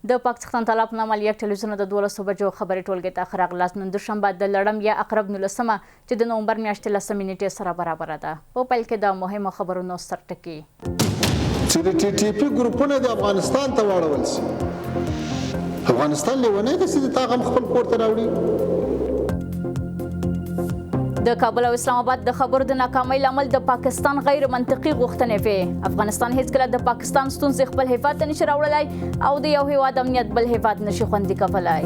د پاکستان تالا په نامه لیک ټلویزیون د 12 بجو خبري ټولګې ته ښه راغلاست. نن دوشنبه د لړم یا عقرب 19مه چې د نومبر میاشتې لسمې نیټې سره برابره ده. په پیل کې د مهمو خبرونو سرټکي. چې د ټي ټي پي ګروپونه د افغانستان ته واړول شي. افغانستان لیونی دی چې د تا غم خپل کور ته راوړي. د کابل او اسلام آباد د خبرو د ناکامۍ لامل د پاکستان غیر منطقي غوښتنې وې. افغانستان هیڅکله د پاکستان ستونزې خپل هیواد ته نشي راوړلای او د یو هیواد امنیت بل هیواد نشي خوندي کولای.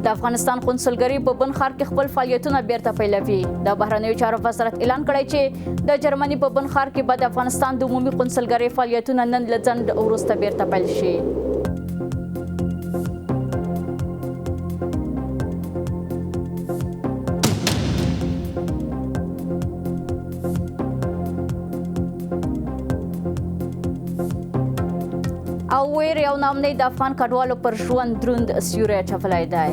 د افغانستان قونسلګري په بن ښار کې خپل فعالیتونه بیرته پیلوي. د بهرنیو چارو وزارت اعلان کړی چې د جرمني په بن ښار کې به د افغانستان د عمومي قونسلګرۍ فعالیتونه نن له ځنډ وروسته بیرته پیل شي. او ویر یو نامنۍ د افغان کډوالو پر ژوند دروند سیوری اچولی دی.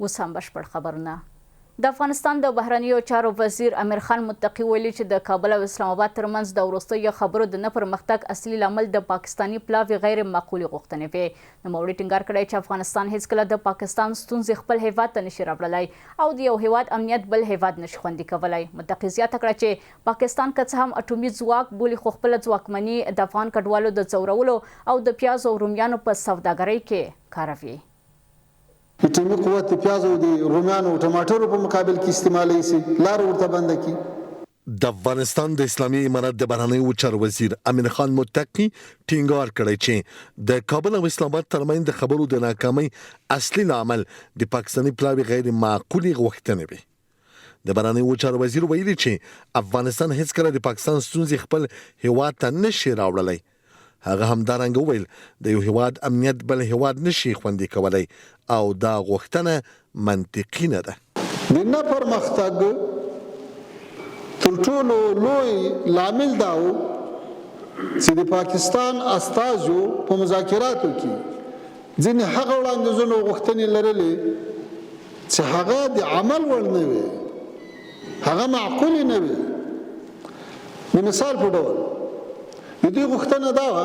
اوس هم بشپړ خبرونه. د افغانستان د بهرنیو چارو وزیر امیر خان متقي ویلي چې د کابل او اسلام آباد ترمنځ د وروستیو خبرو د نه پرمختګ اصلي لامل د پاکستاني پلاوي غیر معقولې غوښتنې وې. نوموړي ټینګار کړی چې افغانستان هیڅکله د پاکستان ستونزې خپل هیواد ته نشي راوړلای او د یو هیواد امنیت بل هیواد نشي خوندي کولای. متقي زیاته کړه چې پاکستان که څه هم اټومي ځواک بولي خو خپله ځواکمني د افغان کډوالو د ځورولو او د پیازو او رومیانو په سوداګرۍ کې کاروي. اټومي قوت د پیازو او د رومیانو او ټماټرو په مقابل کې استعمالوي سي لار ورته بنده کړي. د افغانستان د اسلامي امارت د بهرنیو چارو وزیر امیر خان متقي ټینګار کړی چې د کابل او اسلام آباد ترمنځ د خبرو د ناکامۍ اصلي لامل د پاکستاني پلاوي غیر معقولې غوښتنې وې. د بهرنیو چارو وزیر ویلي چې افغانستان هیڅکله د پاکستان ستونزې خپل هیواد ته نشي راوړلی. هغه همدارنګه وویل، د یو هیواد امنیت بل هیواد نشي خوندي کولی او دا غوښتنه منطقي نه ده. د نه پرمختګ تر ټولو لوی لامل دا و چې د پاکستان استازیو په مذاکراتو کې ځینې هغه وړاندیزونه او غوښتنې لرلې چې هغه د عمل وړ نه وي، هغه معقولې نه وي. د مثال په ډول د دوی غوښتنه دا وه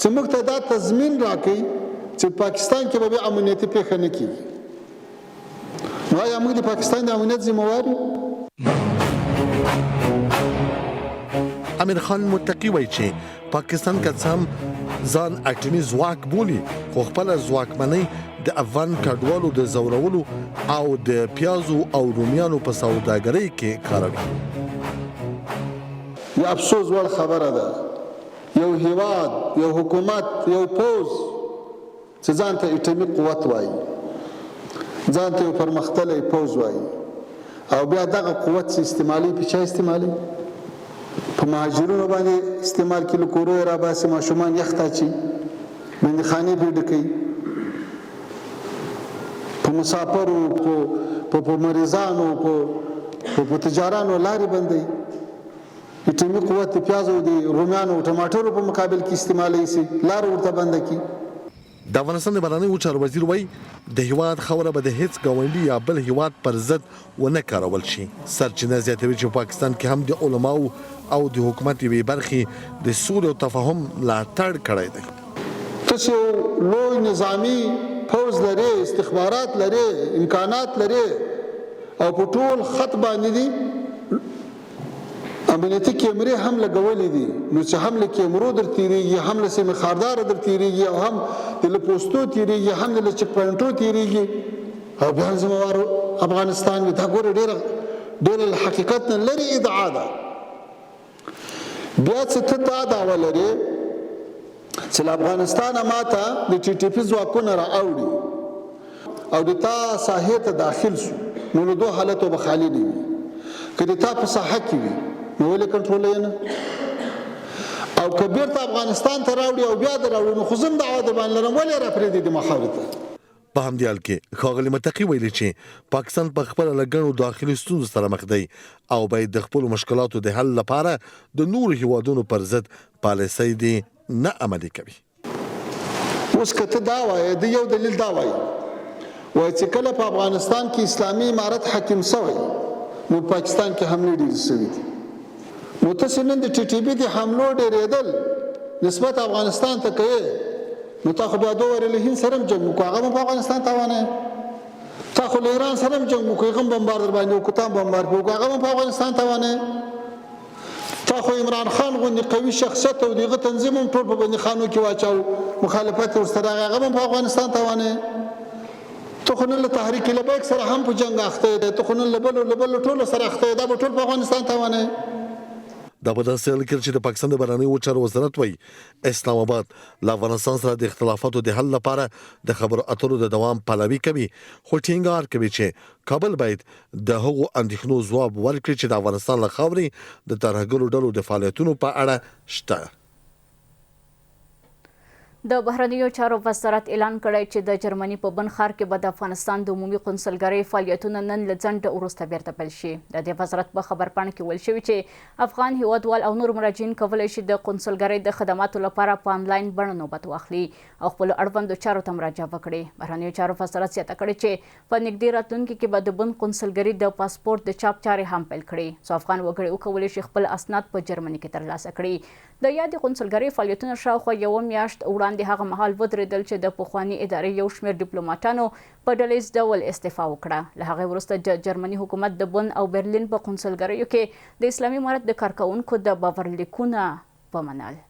چې موږ ته دا تضمین راکړي چې پاکستان کې به بیا امنیتي پېښه نه کېږي. نو آیا موږ د پاکستان د امنیت ذمه وار یو؟ امیر خان متقي وایي چې پاکستان که څه هم ځان اټومي ځواک بولي خو خپله ځواکمنۍ د افغان کډوالو د ځورولو او د پیازو او رومیانو په سوداګرۍ کې کاروي. د افسوس وړ خبره ده یو هیواد، یو حکومت، یو پوځ چې ځان ته اټمي قوت وایي، ځان ته یو پرمختللی پوځ وایي او بیا دغه قوت چې استعمالوي په چا استعمالوي؟ په مهاجرینو باندې استعمال کې له کورو یې راباسي، ماشومان یخ ته اچوي، بندیخانې پرې ډکوي، په مسافرو، په مریضانو، په تجارانو لارې بندوي. اټومي قوت د پیازو او د رومیانو او ټماټرو په مقابل کې استعمالوي سي لار ورته بنده کړي. د افغانستان د بهرنیو چارو وزیر وایي، د هېواد خاوره به د هېڅ ګاونډي یا بل هېواد پر ضد ونه کارول شي. سرچینه زیاتوي چې په پاکستان کې هم د علماوو او د حکومت یوې برخې د سولې او تفاهم ملاتړ کړی دی. تاسو یو لوی نظامي پوځ لرې، استخبارات لرې، امکانات لرې او په ټول خط باندې دي امنیتي کیمرې هم لګولې دي، نو چې هم له کیمرو در تیریږي، هم له سیمې خارداره در تیریږي او هم د له پوستو تیریږي، هم د له چک پوینټو تیریږي او بیا هم ذمه وار افغانستان وي، دا ګوره ډیره ډیره له حقیقت نه لرې ادعا ده. بیا چې ته دا دعوه لرې چې له افغانستانه ماته د ټي ټي پي ځواکونه را اوړي او د تا ساحې ته داخل شو نو له دوه حالتو به خالي نه وي، که د تا په ساحه کې وي نو ولې کنټرولوي نه، او که بیرته افغانستان ته راوړي او بیا د راوړي نو خو زه هم دعوه در باندې لرم، ولې را پرېږدي د ما خاورې ته. په په همدې حال کې ښاغلي متقي ویلي چې پاکستان په خپله له ګڼو داخلي ستونزو سره مخ دی او باید د خپلو مشکلاتو د حل لپاره د نورو هیوادونو پر ضد پالیسۍ دې نه عملي کوي. اوس که ته دا وایې، دی یو دلیل دا وایي، وایي چې کله په افغانستان کې اسلامي امارت حاکم شوی نو په پاکستان کې حملې ډېرې شوې دي. نو ته چې نن د ټي ټي پي د حملو ډېرېدل نسبت افغانستان ته کوې، نو تا خو بیا دوه وارې له هند سره هم جنګ وکړو، هغه هم په افغانستان تاوانه. تا خو له ایران سره هم جنګ وکړو، هغه هم بمبار در باندې وکړو، تا هم بمبار پرې وکړو، هغه هم په افغانستان تاوانه. تا خو عمران خان غوندې قوي شخصیت او د هغه تنظیم هم ټول په بندیخانو کې واچاو، مخالفت یې ورسره راغی، هغه هم په افغانستان تاوانه. ته خو نن له تحریک لبیک سره هم په جنګ اخته یې، ته خو نن له بلو له بلو ټولو سره اخته یې، دا به ټول په افغانستان تاوانه. دا په داسې حال کې ده چې د پاکستان د بهرنیو چارو وزارت وايي، اسلام اباد له افغانستان سره د اختلافاتو د حل لپاره د خبرو اترو د دوام پلوي کوي، خو ټینګار کوي چې کابل باید د هغو اندېښنو ځواب ورکړي چې د افغانستان له خاورې د ترهګرو ډلو د فعالیتونو په اړه شته. د بهرنیو چارو وزارت اعلان کړی چې د جرمني په بن ښار کې به د افغانستان د عمومي قونسلګرۍ فعالیتونه نن له ځنډ وروسته بیرته پیل شي. د دې وزارت په خبرپاڼه کې ویل شوي چې افغان هیوادوال او نور مراجعین کولی شي د قونسلګرۍ د خدماتو لپاره په انلاین بڼه نوبت واخلي او خپلو اړوندو چارو ته مراجعه وکړي. بهرنیو چارو وزارت زیاته کړې چې په نږدې راتلونکي کې به د بن قونسلګري د پاسپورټ د چاپ چارې هم پیل کړي، څو افغان وګړي وکولی شي خپل اسناد په جرمني کې ترلاسه کړي. د یادې قونسلګرۍ فعالیتونه شاوخوا یوه میاشت وړاندې هغه مهال ودرېدل چې د پخواني ادارې یو شمېر ډیپلوماټانو په ډله ییز ډول استعفا وکړه. له هغې وروسته د جرمني حکومت د بن او برلین په قونسلګریو کې د اسلامي امارت د کارکوونکو د باورلیکونه ومنل.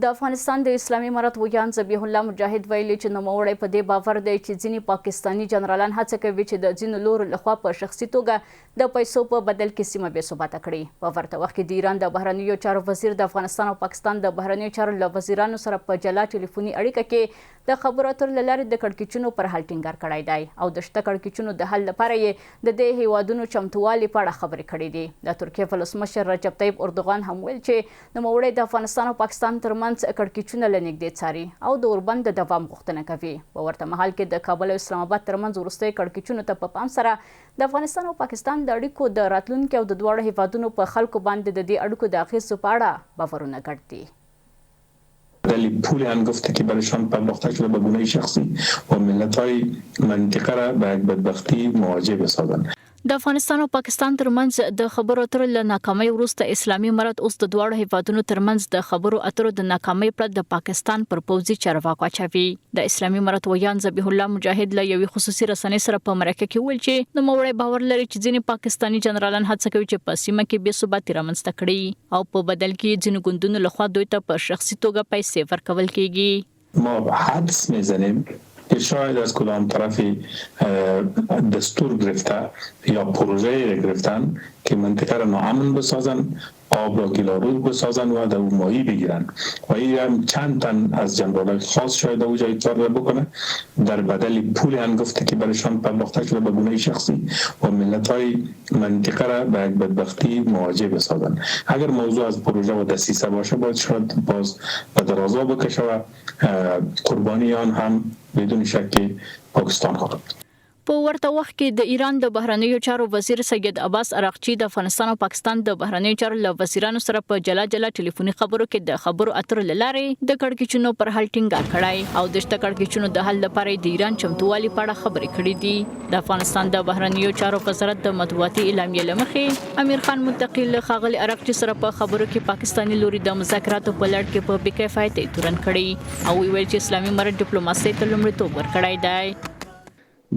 د افغانستان د اسلامي امارت ویاند ذبیح الله مجاهد ویلي چې نوموړی په دې باور دی چې ځینې پاکستاني جنرالان هڅه کوي چې د ځینو لورو لخوا په شخصي توګه د پیسو په بدل کې سیمه بې ثباته کړي. په ورته وخت کې د ایران د بهرنیو چارو وزیر د افغانستان او پاکستان د بهرنیو چارو له وزیرانو سره په جلا ټیلیفوني اړیکه کې د خبرو اترو له لارې د کړکیچونو پر حل ټینګار کړی دی او د شته کړکیچونو د حل لپاره یې د دې هیوادونو چمتووالي په اړه خبرې کړې دي. د ترکیې ولسمشر رجب طیب اردوغان هم ویل چې نوموړی د افغانستان او پاکستان ترمنځ کړکیچونه له نږدې څاري او د اوربند د دوام غوښتنه کوي. په ورته مهال کې د کابل او اسلام اباد ترمنځ وروستیو کړکیچونو ته په پام سره د افغانستان او پاکستان د اړیکو د راتلونکي او د دواړو هیوادونو په خلکو باندې د دې اړیکو د اغیزو په اړه باورونه ګډ دي. بدل پول هنگفته که برایشان پرداخته شده به گونه شخصی و ملت های منطقه را به یک بدبختی مواجه بسازند. د افغانستان او پاکستان ترمنځ د خبرو اترو له ناکامۍ وروسته اسلامي امارت اوس د دواړو هېوادونو ترمنځ د خبرو اترو د ناکامۍ پړه د پاکستان پر پوځي چارواکو اچوي. د اسلامي امارت ویاند ذبیح الله مجاهد له یوې خصوصي رسنۍ سره په مرکه کې وویل چې نوموړی باور لري چې ځینې پاکستاني جنرالان هڅه کوي چې په سیمه کې بې ثباتي رامنځته کړي. او په بدل کې یې ځینو ګوندونو له خوا دوی ته په شخصي توګه پیسې ورکول کېږي. ما حدس میزنیم که شاید از کدام طرفی دستور گرفته یا پروژه ای را گرفتند که منطقه را ناامن بسازند، آب را گلالود بسازند و در او ماهی بگیرند و ای هم چند تن از جنرالای خاص شاید در اوجا ای کار را بکنه در بدل پول هنگفته که برشان پرداخته شده به گونه شخصی و ملت های منطقه را به یک بدبختی مواجه بسازند. اگر موضوع از پروژه و دسیسه باشه باید شاید باز به درازا بکشه و قربانی آن هم بدون شک پاکستان خواهد بود. په ورته وخت کې د ایران د بهرنیو چارو وزیر سید عباس عراقچي د افغانستان او پاکستان د بهرنیو چارو له وزیرانو سره په جلا جلا ټیلیفوني خبرو کې د خبرو اترو له لارې د کړکېچونو پر حل ټینګار کړی او د شته کړکېچونو د حل لپاره یې د ایران چمتووالي په اړه خبرې کړې دي. د افغانستان د بهرنیو چارو وزارت د مطبوعاتي اعلامیې له مخې، امیر خان متقي له ښاغلي عراقچي سره په خبرو کې پاکستاني لوري د مذاکراتو په لړ کې په بې کفایتۍ تورن کړي او وویل چې اسلامي امارت ډیپلوماسۍ ته لومړیتوب ورکړی دی.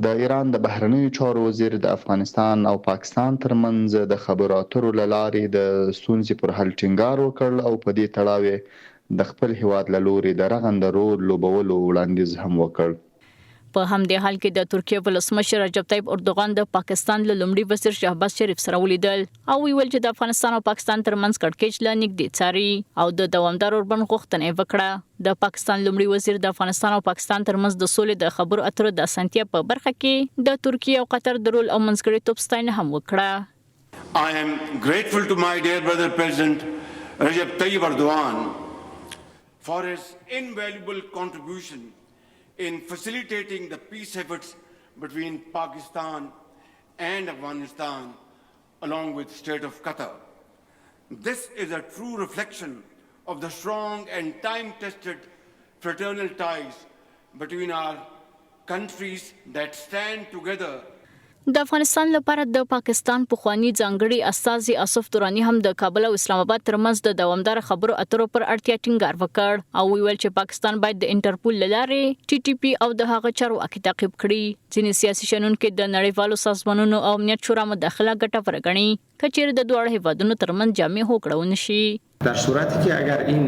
د ایران د بهرنیو چارو وزیر د افغانستان او پاکستان ترمنځ د خبرو اترو له لارې د ستونزې پر حل ټینګار وکړ او په دې تړاو یې د خپل هېواد له لورې د رغنده رول لوبولو وړاندیز هم وکړ. په همدې حال کې د ترکیې ولسمشر رجب طیب اردوغان د پاکستان له لومړي وزیر شهباز شریف سره ولیدل او ویل چې د افغانستان او پاکستان ترمنځ کړکېچ له نږدې څاري او د دوامدار اوربند غوښتنه یې وکړه. د پاکستان لومړي وزیر د افغانستان او پاکستان ترمنځ د سولې د خبرو اترو د اسانتیا په برخه کې د ترکیې او قطر د رول او منځګړیتوب ستاینه هم وکړه. I am grateful to my dear brother President Recep Tayyip Erdogan for his invaluable contribution in facilitating the peace efforts between Pakistan and Afghanistan along with state of Qatar. This is a true reflection of the strong and time-tested fraternal ties between our countries that stand together د افغانستان لپاره د پاکستان پخواني ځانګړي استازي اصف دراني هم د کابل او اسلام اباد ترمنځ د دوامداره خبرو اترو پر اړتیا ټینګار وکړ او وویل چې پاکستان باید د انټرپول له لارې ټي ټي پي او د هغه چارواکي تعقیب کړي. ځینې سیاسي شنونکي د نړیوالو سازمانونو او امنیت شورا مداخله ګټوره ګڼي که چېرې د دواړو هېوادونو ترمنځ جامع هوکړه ونه شي. در صورتی که اگر این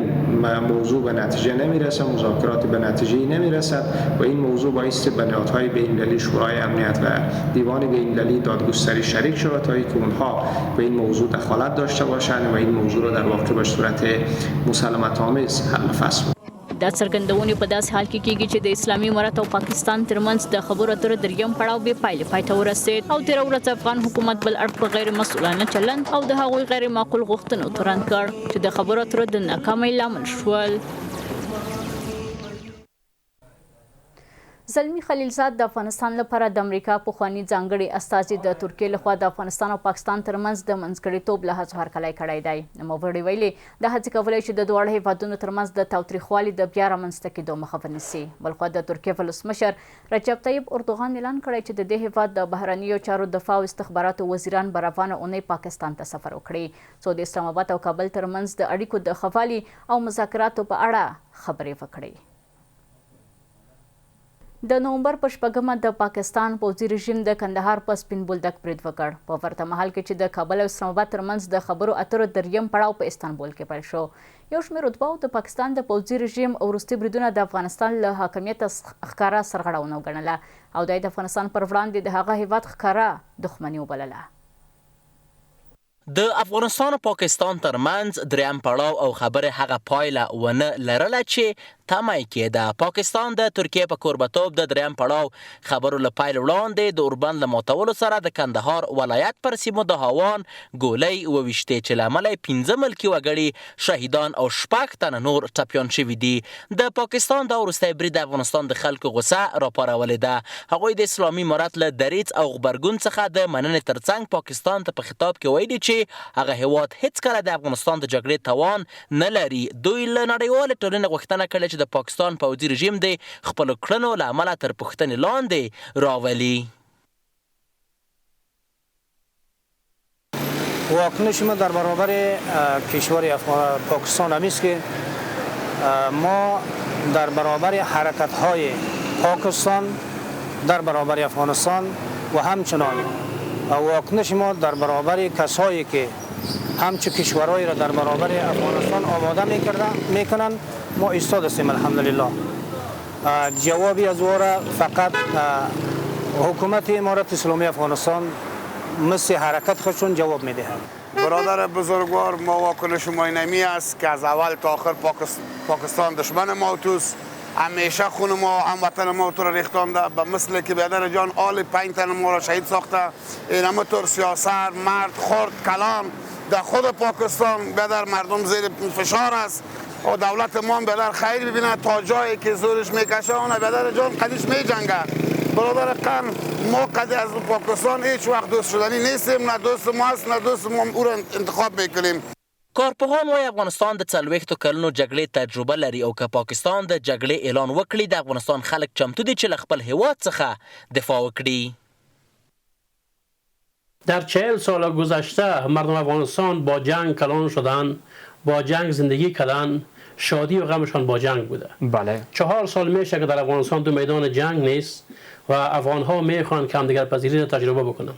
موضوع به نتیجه نمیرسد، مذاکرات به نتیجه نمیرسد و این موضوع بایست به نهادهای بین‌المللی، شورای امنیت و دیوان بین‌المللی دادگستری شریک شود تا اینکه اونها به این موضوع دخالت داشته باشند و این موضوع را در واقع به صورت مسالمت آمیز حل و فصل. دا څرګندونې په داسې حال کې کېږي چې د اسلامي امارت او پاکستان ترمنځ د خبرو اترو دریم پړاو بې پایلې پای ته ورسېد او تېره ورځ افغان حکومت بل اړخ په غیر مسؤلانه چلند او د هغوی غیر معقول غوښتنو تورن کړ چې د خبرو اترو د ناکامۍ لامل شول. زلمي خلیلزاد د افغانستان لپاره د امریکا پخواني ځانګړي استازي د ترکیې لخوا د افغانستان او پاکستان ترمنځ د منځګړیتوب له هڅو هرکلی کړی دی. نوموړي ویلي، دا هڅې کولی شي د دواړو هېوادونو ترمنځ د تاوتریخوالي د بیا رامنځته کېدو مخه ونیسي. بلخوا د ترکیې ولسمشر رجب طیب اردوغان اعلان کړی چې د دې هېواد د بهرنیو چارو، دفاع او استخباراتو وزیران به روانه اونۍ پاکستان ته سفر وکړي څو د اسلام اباد او کابل ترمنځ د اړیکو د ښه والي او مذاکراتو په اړه خبرې وکړي. د نومبر په شپږمه د پاکستان پوځي رژیم د کندهار په سپین بولدک برید وکړ. په ورته مهال کې چې د کابل او اسلام اباد ترمنځ د خبرو اترو دریم پړاو په استانبول کې پیل شو، یو شمېر اتباعو د پاکستان د پوځي رژیم وروستي بریدونه د افغانستان له حاکمیته ښکاره سرغړونه وګڼله او دا یې د افغانستان پر وړاندې د هغه هېواد ښکاره دښمني وبلله. د افغانستان او پاکستان ترمنځ دریم پړاو او خبرې هغه پایله ونه لرله چې تمه یې کېده. پاکستان د ترکیې په کوربتوب د دریم پړاو خبرو له پیل وړاندې د اوربند له ماتولو سره د کندهار ولایت پر سیمو د هاوان ګولۍ وویشتې چې له امله یې پنځه ملکي وګړي شهیدان او شپږ تنه نور ټپیان شوي دي. د پاکستان دا وروستی برید د افغانستان د خلکو غوسه راپارولې ده. هغوی د اسلامي امارت له دریځ او غبرګون څخه د مننې ترڅنګ پاکستان ته په خطاب کې ویلي چې هغه هېواد هېڅکله د افغانستان د جګړې توان نه لري. دوی له نړیوالې ټولنې غوښتنه کړې چې د پاکستان پوځي رژیم دې خپلو کړنو له امله تر پوښتنې لاندې راولي. واکنش ما در برابر کشور پاکستان همی است که ما در برابر حرکت های پاکستان در برابر افغانستان و همچنان واکنش ما در برابر کسایی که همچو کشورهایی را در برابر افغانستان آماده میکنند ما ایستاد هستیم الحمدلله جوابی از او را فقط حکومت امارت اسلامی افغانستان مثل حرکت خودشون جواب میدهد. برادر بزرگوار ما واکنش ما اینمی است که از اول تا آخر پاکستان دشمن ما و توست همیشه خون ما و هموطن ما و تو را ریختانده به مثل که بیادر جان آل پنج تن ما را شهید ساخته اینمه طور سیاسر مرد خرد کلان در خود پاکستان بیادر مردم زیر فشار است و دولت ما هم بیادر خیر ببینه تا جایی که زورش میکشه اون بیادر جان قدیش میجنگه برادر قن ما قدی از پاکستان هیچ وقت دوست شدنی نیستیم نه دوست ما است نه دوست ما او را انتخاب میکنیم. کارپوهان وايي افغانستان د څلوېښتو کلونو جګړې تجربه لري او که پاکستان د جګړې اعلان وکړي د افغانستان خلک چمتو دي چې له خپل هېواد څخه دفاع وکړي. در 40 سال گذشته مردم افغانستان با جنگ کلان شدن، با جنگ زندگی کردن، شادی و غمشان با جنگ بوده. بله. 4 سال میشه که در افغانستان دو میدان جنگ نیست و افغان ها میخوان که همدیگر پذیری را تجربه بکنن.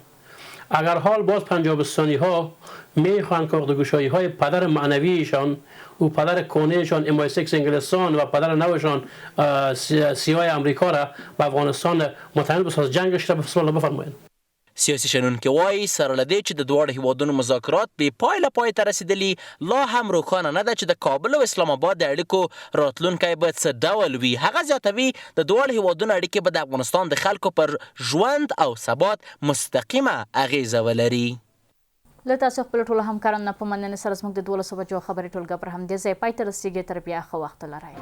اگر حال باز پنجابستانی ها میخوان که عقده های پدر معنویشان و پدر کهنه‌شان ام آی 6 انگلستان و پدر نوشان سیای امریکا را به افغانستان متحمل بساز جنگش را بفرمایند. سیاسي شنونکي وايي، سره له دې چې د دواړو هېوادونو مذاکرات بې پایله پای ته رسېدلي، لا هم روښانه نه ده چې د کابل او اسلام اباد د اړیکو راتلونکی به څه ډول وي. هغه زیاتوي، د دواړو هېوادونو اړیکې به د افغانستان د خلکو پر ژوند او ثبات مستقیمه اغېزه ولري. له تاسو خپلو ټولو همکارانو نه په مننې سره زموږ د 12 بجو خبري ټولګه پر همدې ځای پای ته رسیږي. تر بیا ښه وخت ولرئ.